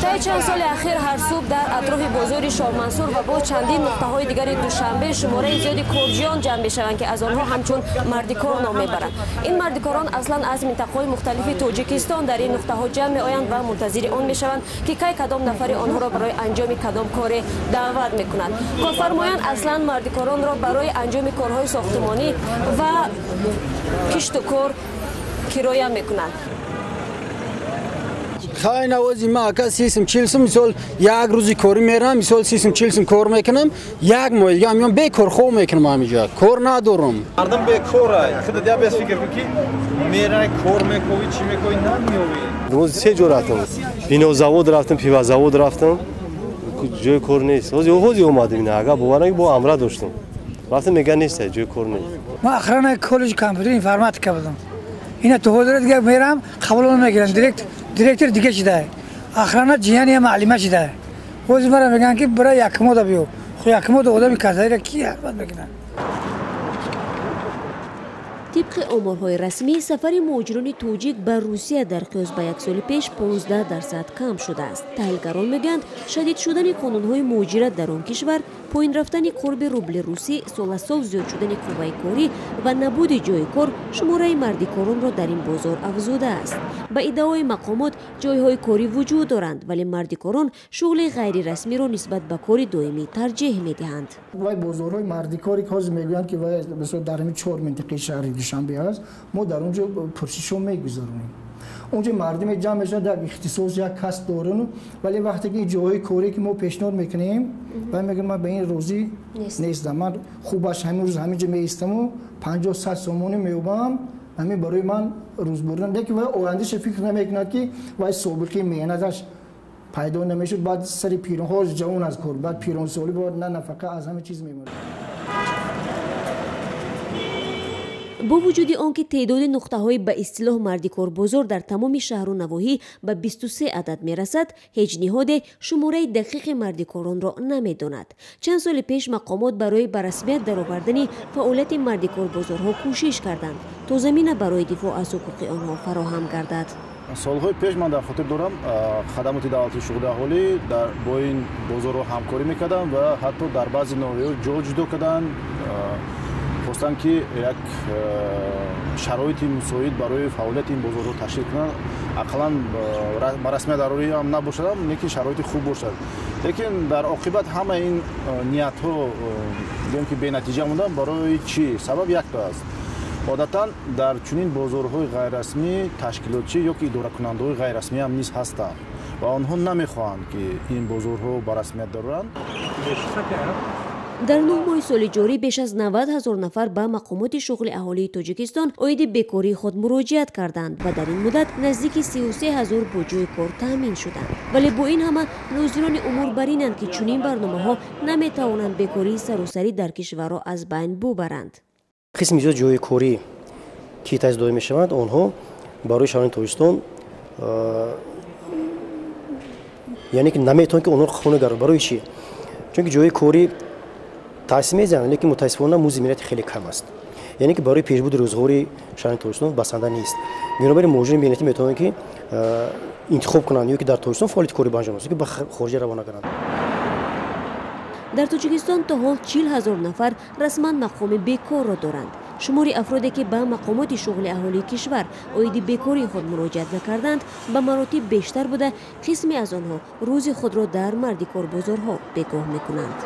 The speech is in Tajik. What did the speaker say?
Тӯли чанд соли ахир ҳар субҳ дар атрофи бозори Шоҳмансур ва боз чандин нуқтаҳои дигари Душанбе шумораи зиёди корҷиён ҷамъ мешаванд, ки аз онҳо ҳамчун мардикор ном мебаранд. Ин мардикорон аслан аз минтақаҳои мухталифи Тоҷикистон дар ин нуқтаҳо ҷамъ меоянд ва мунтазири он мешаванд, ки кай кадом нафари онҳоро барои анҷоми кадом коре даъват мекунанд. Корфармоён аслан мардикоронро барои анҷоми корҳои сохтумонӣ ва кишту кор кироя мекунанд. Хай навози ма ака 30 40 мисол як рӯзи корӣ мерам, мисол 30 40 кор мекунам, як моҳ дига меом бекор хоб мекунам, ҳамиҷа кор надорам. Мардум бекора, худат я бес фикр кун, ки мерай кор мекови, чӣ мекови, намеёвӣ. Рӯз се ҷо рафтам, винозавод рафтам, пивозавод рафтам, ҷои кор нест. Ҳозир омадем, ина агар бовар накунӣ, бо амра доштам. Рафтам, мегӯянд нест, ҷои кор нест. Ман охранаи коллеҷи компютер информатика будам. Ина то ҳозир дига мерам, қабул намегирам. Директор дига шуда, охрана ҷияни маълима шуда. Ҳозир мара мегӯянд, ки бира якмода биё. Хо якмода одами касаира ки ҳарбат мекунад? Тибқи оморҳои расмӣ, сафари муҳоҷирони тоҷик ба Русия дар қиёс ба як соли пеш 15% кам шудааст. Таҳлилгарон мегӯянд, шадид шудани қонунҳои муҳоҷират дар он кишвар, поин рафтани қурби рубли русӣ, сол аз сол зиёд шудани қувваи корӣ ва набуди ҷои кор шумораи мардикоронро дар ин бозор афзудааст. Ба иддаои мақомот, ҷойҳои корӣ вуҷуд доранд, вале мардикорон шуғли ғайрирасмиро нисбат ба кори доимӣ тарҷеҳ медиҳанд. Вай бозорҳои мардикоре, ки ҳозир мегӯянд, ки вай дар ҳамин чор минтақаи шаҳри Душанбе ҳаст, мо дар он ҷо пурсишҳо мегузаронем. Он ҷо мардуме ҷамъ мешаванд, як ихтисос, як касб доранд, вале вақте ки ҷойҳои корӣ, ки мо пешниҳод мекунем, вай мегӯяд, ман ба ин розӣ нестам, ман хубаш ҳамин рӯз ҳамин ҷо меистаму 50-100 сомонӣ меёбам, ҳамин барои ман рӯз бурдан. Лекин вай ояндаша фикр намекунад, ки вай собиқи меҳнаташ пайдо намешуд, баъд сари пиронҳо ҷавон аз кор, баъд пиронсолӣ бояд на нафақа аз ҳама чиз мемонад. Бо вуҷуди он ки теъдоди нуқтаҳои ба истилоҳ мардикорбозор дар тамоми шаҳру навоҳӣ ба 23 адад мерасад, ҳеҷ ниҳоде шумораи дақиқи мардикоронро намедонад. Чанд соли пеш мақомот барои ба расмият даровардани фаъолияти мардикорбозорҳо кӯшиш карданд, то замина барои дифоъ аз ҳуқуқи онҳо фароҳам гардад. Солҳои пеш ман дар хотир дорам, хадамоти давлатии шуғли аҳолӣ бо ин бозорҳо ҳамкорӣ мекарданд ва ҳатто дар баъзе ноҳияҳо ҷо ҷудо карданд, хостанд, ки як шароити мусоид барои фаъолияти ин бозорҳо ташкил кунанд, ақаллан ба расмият дарорӣ ҳам набошадам, лекин шароити хуб бошад. Лекин дар оқибат ҳамаи ин ниятҳо гӯем ки бенатиҷа монданд. Барои чӣ? Сабаб якто аст. Одатан дар чунин бозорҳои ғайррасмӣ ташкилотчӣ ё ки идоракунандаҳои ғайррасмӣ ҳам низ ҳастанд ва онҳо намехоҳанд, ки ин бозорҳо ба расмият дароранд. Дар 9 моҳи соли ҷорӣ беш аз 90 ҳазор нафар ба мақомоти шуғли аҳолии Тоҷикистон оиди бекории худ муроҷиат карданд ва дар ин муддат наздики 33 ҳазор бо ҷои кор таъмин шуданд. Вале бо ин ҳама нозирони умур бар инанд, ки чунин барномаҳо наметавонанд бекории саросарӣ дар кишварро аз байн бубаранд. Қисми зиёд ҷойи корӣ, ки таъсис дода мешаванд, онҳо барои шаҳрвандони Тоҷикистон, яъне ки наметавонанд, ки онҳоро қонеъ гардонанд. Барои чӣ? Чунки ҷойи корӣ таъсис мезананд, лекин мутаассифона музди меҳнати хеле кам аст, яъне ки барои пешбурди рӯзғори шаҳрвандони Тоҷикистон басанда нест. Бинобар ин муҳоҷирони меҳнатӣ метавонанд, ки интихоб кунанд, ё ки дар Тоҷикистон фаъолияти корӣ ба анҷом расонанд, ки ба хориҷа равона кунанд. Дар Тоҷикистон то ҳол 40 ҳазор нафар расман мақоми бекорро доранд. Шумори афроде, ки ба мақомоти шуғли аҳолии кишвар оиди бекории худ муроҷиат накарданд, ба маротиб бештар буда, қисме аз онҳо рӯзи худро дар мардикорбозорҳо бегоҳ мекунанд.